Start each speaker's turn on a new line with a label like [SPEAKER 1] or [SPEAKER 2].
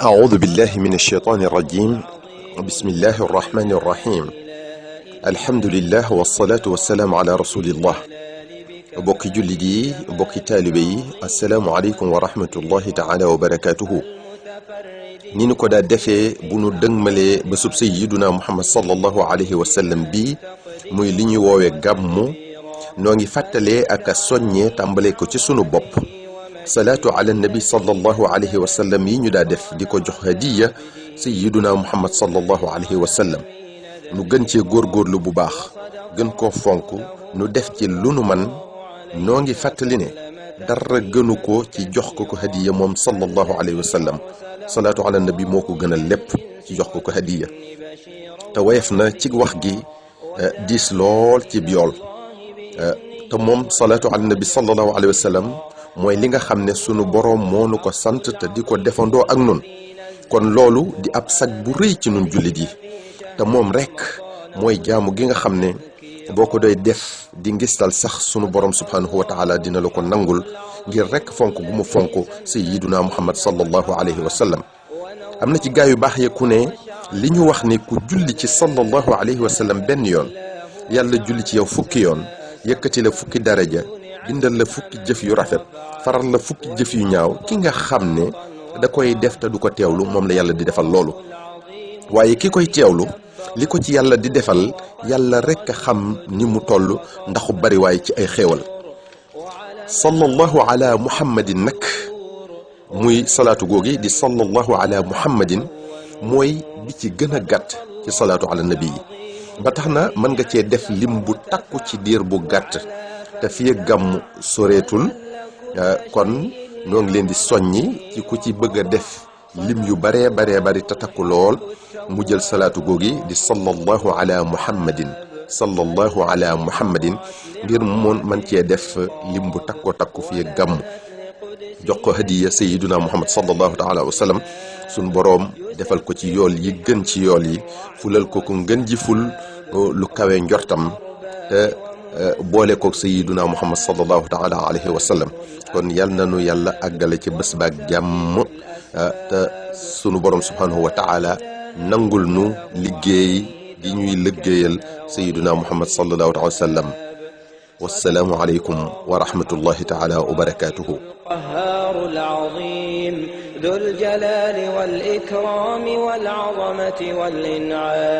[SPEAKER 1] أعوذ بالله من الشيطان الرجيم. بسم الله الرحمن الرحيم. الحمد لله والصلاة والسلام على رسول الله. بوكي جلدي بوكي تالبي السلام عليكم ورحمة الله تعالى وبركاته. نينو كودا دفي بونو دنگمالي بسوب سيدنا محمد صلى الله عليه وسلم بي موي لي نيو ووي غامو نوغي فاتالي اكا سوني تامبالي كو سي سونو بوب صلاة على النبي صلى الله عليه وسلم ينو دا دف ديكو جوخ هدية سيدنا محمد صلى الله عليه وسلم نو گن سي غور لو بو باخ گن كو فونكو نو دف سي لونو من نوغي فاتالي ني دار گنو كو سي جوخ كو هدية موم صلى الله عليه وسلم صلاة على النبي موكو گنال لب سي جوخ كو هدية تا ويفنا سي واخ جي ديس لول سي بيول تا موم صلاة على النبي صلى الله عليه وسلم moy li nga xamne sunu borom moonu ko sante te diko defando ak nun kon lolu di ab sag bu reuy ci nun julit yi te mom rek moy jaamu gi nga xamne boko doy def di ngistal sax sunu borom subhanahu wa ta'ala dina lako nangul ngir rek fonku bu mu fonku sayyiduna muhammad sallallahu alayhi wa sallam amna ci gaay yu bax ye ku ne liñu wax ni ku julli ci sallallahu alayhi wa sallam ben yoon yàlla julli ci yow fukki yoon yëkëti la fukki daraja bindal la fukki jëf yu rafet faral la fukki jëf yu ñaaw ki nga xamne da koy def te du ko teewlu mom la yàlla di defal lolu waye ki koy teewlu liko ci yàlla di defal yàlla rek xam ni mu tollu ndaxu bari way ci ay xéewal sallallahu ala muhammadin nak muy salatu gogi di sallallahu ala muhammadin moy bi ci gëna gàtt ci salatu ala nabi ba taxna man nga ci def lim bu takku ci dir bu gàtt te fi gam soretul kon no ngi len di soññi ci ku ci bëgg def lim yu bare ta takku lol mu jël salatu gogi di sallallahu ala muhammadin ngir man ci def lim bu takku fi gam jox ko hadiya sayyiduna muhammad sallallahu ta'ala wa sallam sun borom defal ko ci yool yi gën ci yool yi fulal ko ko ngën ji ful lu kawe njortam te boole ko sayyiduna muhammad sallallahu ta'ala alayhi wa sallam kon yal nanu yàlla àggale ci bés baak jàmm te sunu borom subhanahu wa ta'ala nangul nu liggéey gi ñuy liggéeyal sayyiduna muhammad sallallahu ta'ala wa sallam والسلام عليكم ورحمة الله تعالى وبركاته. القهار العظيم ذو الجلال والإكرام والعظمة والإنعام.